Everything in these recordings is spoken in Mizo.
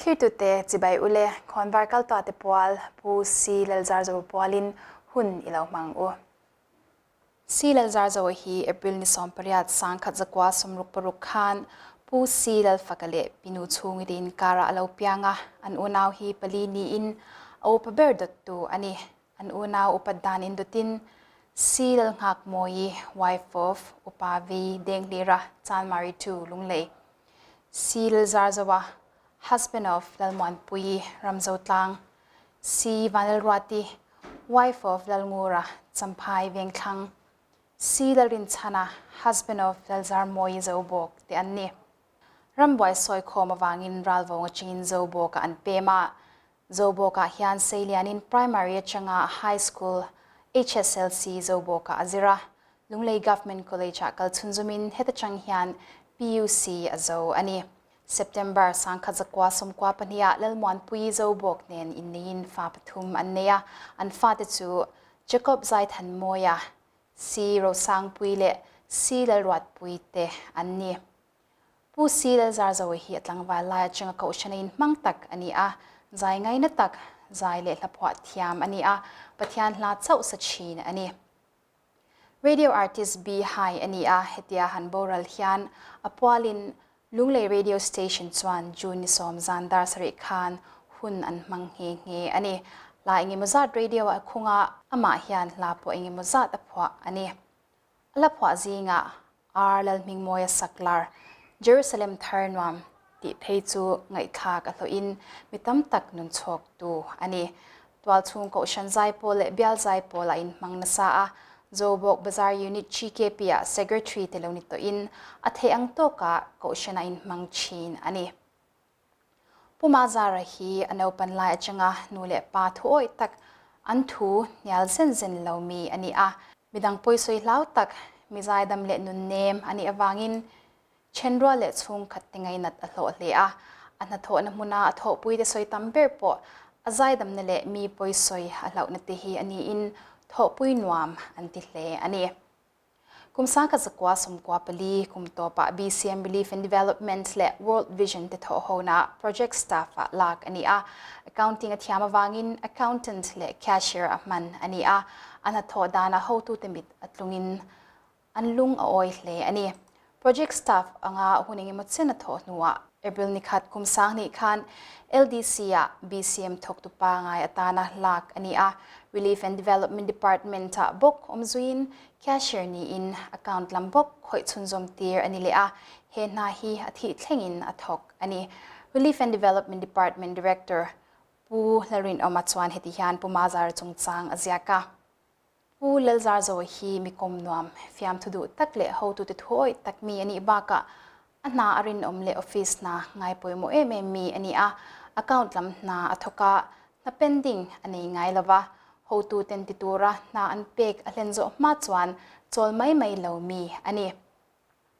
Thlirtute chibai ule khawnvar kal ta te pual Pu Si Lalzarzo pualin hun i lo hmang u. Si Lalzarzo hi April ni 18 1966 khan Pu Si Lalfaka leh Pinu chhungi te inkarah a lo piang a, an unau hi pali niin a upa ber dawttu a ni. An unau upat dan indawtin Si Lalnghakmawii, wife of Upa V Denghlira, Chanmari 2, Lunglei. Si Lalzarzoa, husband of Lalmuanpuii, Ramzotlang. Si Vanlalruati, wife of Lalngura, Champhai Vengthlang. Si Lalrinchhana, husband of Lalzarmawii Zobawk te an ni. Rambuai sawikhawm avangin ralvawng atangin Zobawkah an pem a. Zobawkah hian Seilianin Primary atanga High School, HSLC, Zobawkah a zir a. Lunglei Government College-ah kal chhunzawmin heta tang hian PUC a zo a ni. September 1992 ah Lalmuanpuii Zobawk nen inneiin fa pathum an nei a, an fate chu Jacob Zaithanmawia, Si Rosangpuii leh Si Lalruatpuii te an ni. Pu Si Lalzarzoa hi a tlangval lai atanga kohhran a inhmang tak a ni a, zai ngaina tak, zai leh hlaphuah thiam a ni a, Pathian hla chauh sa thin a ni. Radio artist B Hai a ni a, hetia han boral hian a pualin Lunglei Radio Station chuan June ni 10 zan dar sarih khan hun an hmang nghe nghe a ni. Hla engemaw zat radio a khung a, amah hian hla pawh engemaw zat a phuah a ni. A la phuah zingah R Lalhmingmawia Saklar, Jerusalem thar nuam tih phei chu ngaihthlak a hlawhin mi tam tak nun chhawktu a ni. Tualchhung Kohhran Zaipawl leh Bial Zaipawl a inhmang nasa a, Zobawk Bazar Unit GKP-ah Secretary te lo ni tawhin a theih ang tawkah Kohhran a inhmang thin a ni. Pu Mazara hi a naupan lai atanga nu leh pa thuawih tak, an thu hnial zen zen lo mi a ni a. Midang pawisawi hlau tak, mi zaidam leh nunnem a nih avangin thenrual leh chhungkhat te ngainat a hlawh hle a. A hnathawhna hmuna a thawhpuite sawi tam ber pawh a zaidamna leh mi pawisawi a hlauhna te hi a niin thawhpui nuam an ti hle a ni. Kum 1994 kum tawpah BCM Relief and Development leh World Vision te thawhhona project staff-ah lak a ni a. Accounting a thiam avangin accountant leh cashier a hman a ni a. A hnathawh danah hotute mit a tlungin an lung a awi hle a ni. Project staff anga hun engemaw chen a thawh hnuah April ni khat kum 2000 khan LDC-ah BCM thawktu pangai atana lak a ni a. Relief and Development Department-ah bawk awm zuiin cashier niin account lam bawk khawih chhunzawm tir a ni leh a, he hna hi a thih thlengin a thawk a ni. Relief and Development Department Director Pu Lalrinawma chuan heti hian Pu Mazara chungchang a ziak a. Pu Lalzarzoa hi mi kawm nuam, fiamthu duh tak leh hotute thuawih tak mi a nih bakah a hna a rinawm leh office hna ngai pawimawh em em mi a ni a, account lam hna a thawk a, hna pending a nei ngai lo va, hotuten ti tura hna an pek a hlen zawh hma chuan chawl mai mai lo mi a ni.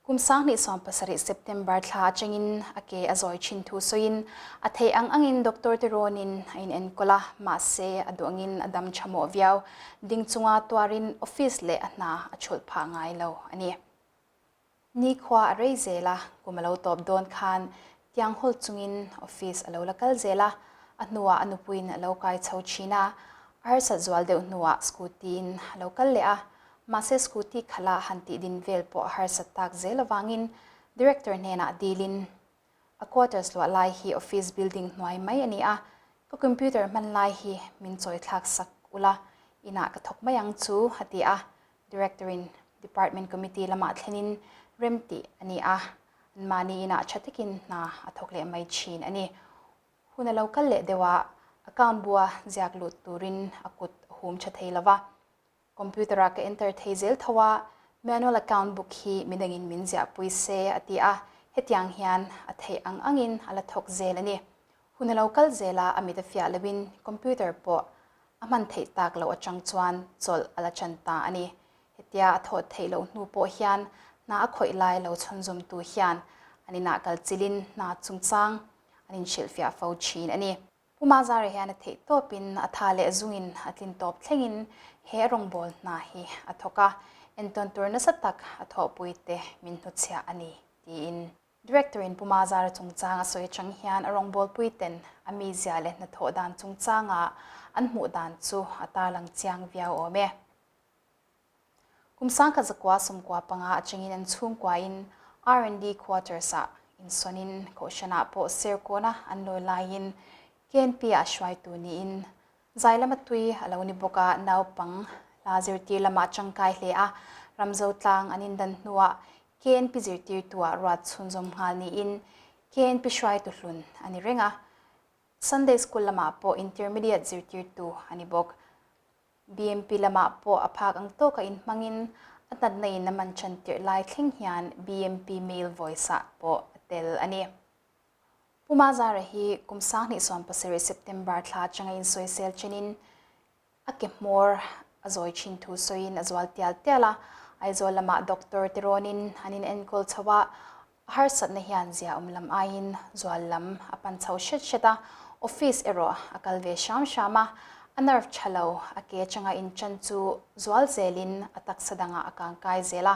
Kum 2017 September thla atangin a ke a zawi thin thu sawiin a theih ang angin doctor te rawnin a inenkawl a, mahse a duh angin a dam tha mawh viau. Ding chunga tuarin office leh a hna a chhulh phah ngai lo a ni. Nikhua a rei zel a, kum a lo tawp dawn khan tiang hawl chungin office a lo la kal zel a, a hnuah a nupuiin a lo kai chho thin a, a harsat zual deuh hnuah scooty-in a lo kal leh a, mahse scooty khala han tih din vel pawh a harsat tak zel avangin director hnenah dilin a quarters luah lai hi office building hnuai mai a ni a, ka computer hman lai hi min chawi thlak sak ula, inah ka thawk mai ang chu a ti a, Director-in Department Committee lamah thlenin remtih a ni a, anmahni inah tha takin hna a thawk leh mai thin a ni. Hun a lo kal leh deuh a, account bua ziak lut turin a kut a hum tha thei lo va. Computer-ah ka enter thei zel tho a, manual account book hi midangin min ziahpui se a ti a, hetiang hian a theih ang angin a la thawk zel a ni. Hun a lo kal zel a, a mit a fiah loin computer pawh a hman theih tak loh atang chuan chawlh a la chan ta a ni. Hetia a thawh theih loh hnu pawh hian hna a khawih lai lo chhawnzawmtu hian an inah kal chilin hna chungchang an inhrilhfiah fo thin a ni. Pu Mazara hian a theih tawpin a tha leh zungin a tlin tawp thlengin he rawngbâwl hna hi a thawk a, entawn tur nasa tak a thawhpuite min hnutchhiah a ni, tiin. Director-in Pu Mazara chungchang a sawi atang hian a rawngbawlpui ten a mizia leh hnathawh dan chungchanga an hmuh dan chu a tarlang chiang viau awm e. Kum sangkhat zakua 95 atangin an chhungkuain R&D Quarters-ah insawnin Kohhranah pawh Serkawna an lawi laiin KNP-ah hruaitu niin Zai lama tui a lo ni bawk a, naupang hla zirtir lamah a tangkai hle a, Ramzotlang an indan hnuah KNP zirtirtuah ruat chhunzawm nghal niin KNP hruaitu hlun a ni reng a. Sunday School lamah pawh Intermediate zirtirtu a ni bawk. BMP lamah pawh a phak ang tawka inhmangin a natna in a man chan tirh lai thleng hian BMP Male Voice-ah pawh a tel a ni. Pu Mazara hi kum 2017 September thla atanga insawisel chenin a ke hmawr a zawi thin thu sawiin a zual tial tial a, Aizawl lamah doctor te rawnin an inenkawl chho a, a harsatna hian zia awm lam aiin zual lam a pan chho hret hret a, office erawh a kal ve hram hram a, a nerve tha lo a ke atanga intan chu zual zelin a taksa dangah a kangkai zel a,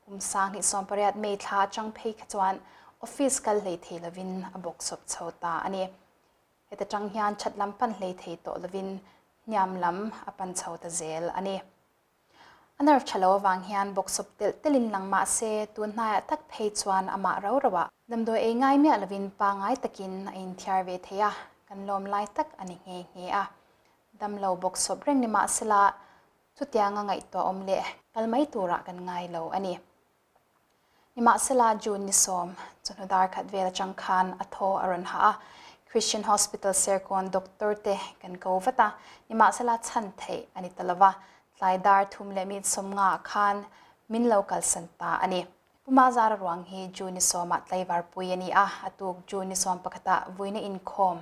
Kum 2018 May thla atang phei kha chuan office kal hlei thei lovin a bawksawp chho ta a ni. Heta tang hian that lam pan hlei thei tawh lovin hniam lam a pan chho ta zel a ni. A nerve tha lo avang hian bawksawp telh telhin lang mah se tun hnaiah tak phei chuan amah rau rauah damdawi ei ngai miah lovin pangai takin a inthiar ve thei a, kan lawm lai tak a ni nghe nghe a. Damlo bawksawp reng ni mah sela Chutianga ngaihtuah awm leh kal mai turah kan ngai lo a ni. Nimahsela, June ni sawm, chawhnu dar khat vel atang khan a thaw a rawn hah a, Christian Hospital Serkawn doctor te kan ko vat a, nimahsela chhan theih a ni ta lo va, tlai dar thum leh minute 50 ah khan min lo kalsan ta a ni. Pu Mazara ruang hi June ni sawmah tlaivar pui a ni a, a tuk June ni sawm pakhatah vuina inkhawm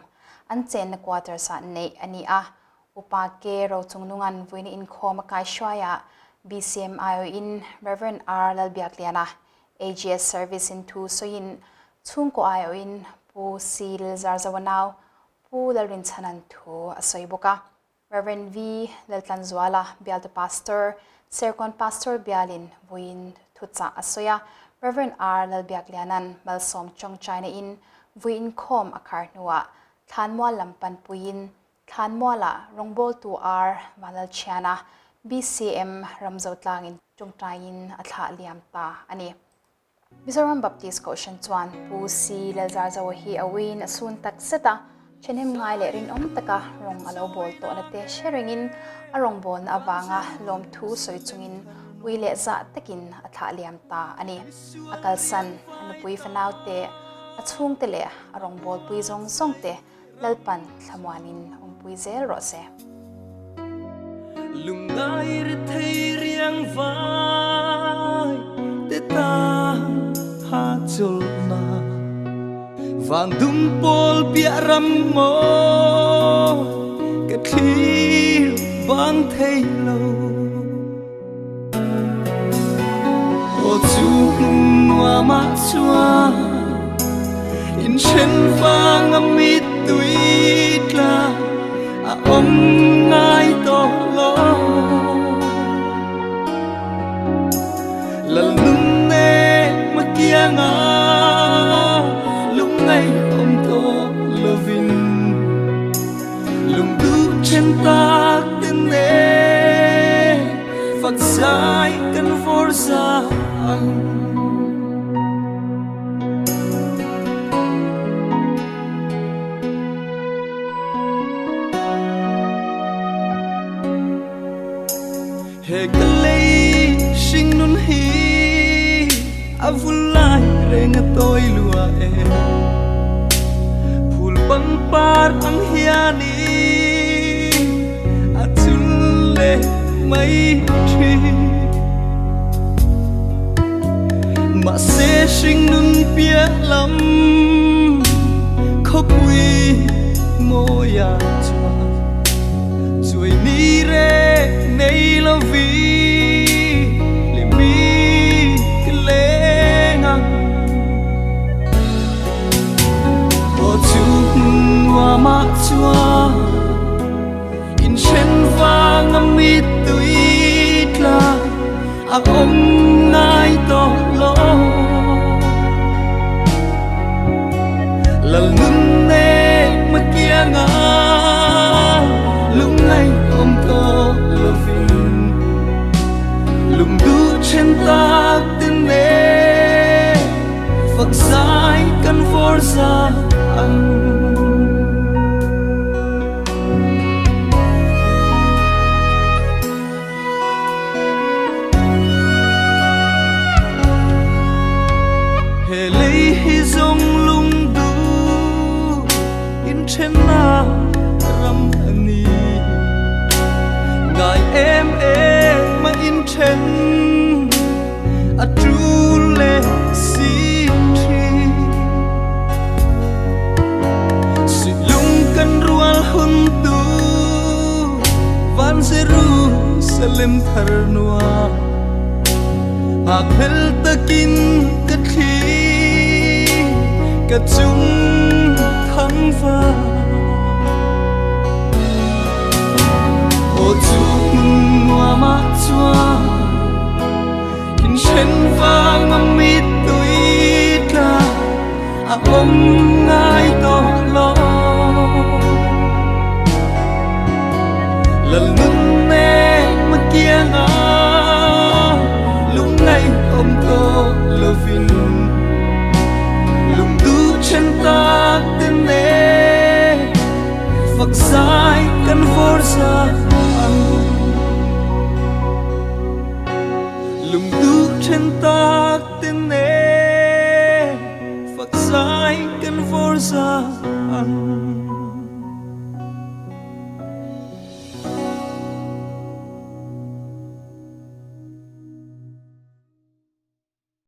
an chenna quarters-ah neih a ni a. Upa K. Rochungnunga'n vuina inkhawm a kaihruaiah BCMIO-in Rev. R. Lalbiakliana, AGS Service-in thu sawiin chhungkaw aiawhin Pu C. Lalzarzawa nau Pu Lalrinchhana'n thu a sawi bawk a. Rev. V. Laltlanzuala, Bialtu Pastor, Serkawn Pastor bialin vawiin thuchah a sawi a, Rev. R. Lalbiakliana'n Malsawm Chawngchaina in vui inkhawm a khar hnuah Thlanmual lam panpuiin Thlanmualah rawngbawltu R. Vanlalthiana, BCM Ramzotlangin tawngtaiin a thlah liam ta a ni. Mizoram Baptist Kohhran chuan Pu C. Lalzarzawa hi a uiin a sun tak zet a, thahnem ngai leh rinawm taka rawng a lo bawl tawhna te hre rengin a rawngbawlna avanga lawmthu sawi chungin ui leh zah takin a thlah liam ta a ni. A kalsan, a nupui fanau te, a chhungte leh a rawngbawlpui zawng zawng te Lalpan thlamuanin awmpui zel rawh se. Lungngai ri thei riang vai te tan ha chawlhna Van dum pawl piah ram maw ka thlir bang thei lo Aw chu hmun nuamah chuan inthen vang a mittui tla a awm ngai tawh lo. Lal nun nek makianga lungngai awm tawh lovin. Lung duh then tak te nen fak zai kan vawr za ang. He ka lei hring nun hi a vul lai reng a tawi lua e. Phul pangpar ang hianin a chul leh mai thin. Mahse hring nun piah lam khawpui mawi ah chuan Chuai ni reng nei lovi hlimi ka leng ang. Aw chu hmun nuamah chuan inthen vang a mittui tla a awm ngai tawh lo. Lal nun nek ma kianga lungngai awm tawh lovin lungduh then tak te nen fak zai kan vawr za ang. He lei hi zawng lungduh inthenna ram a ni. Ngai em em a inthen a tul leh si thin. Suih lung kan rual hun tu van Jerusalem thar nuam Nghakhlel takin ka thli ka chung thang va. Aw chu hmun nuamah chuan Inthen vang a mittui tla a awm ngai tawh lo. Lal nun nen ma kianga lungngaih awm tawh lovin lungduh then tak te nen fak zai kan vawr za ang. Lungduh then tak te nen fak zai kan vawr za ang.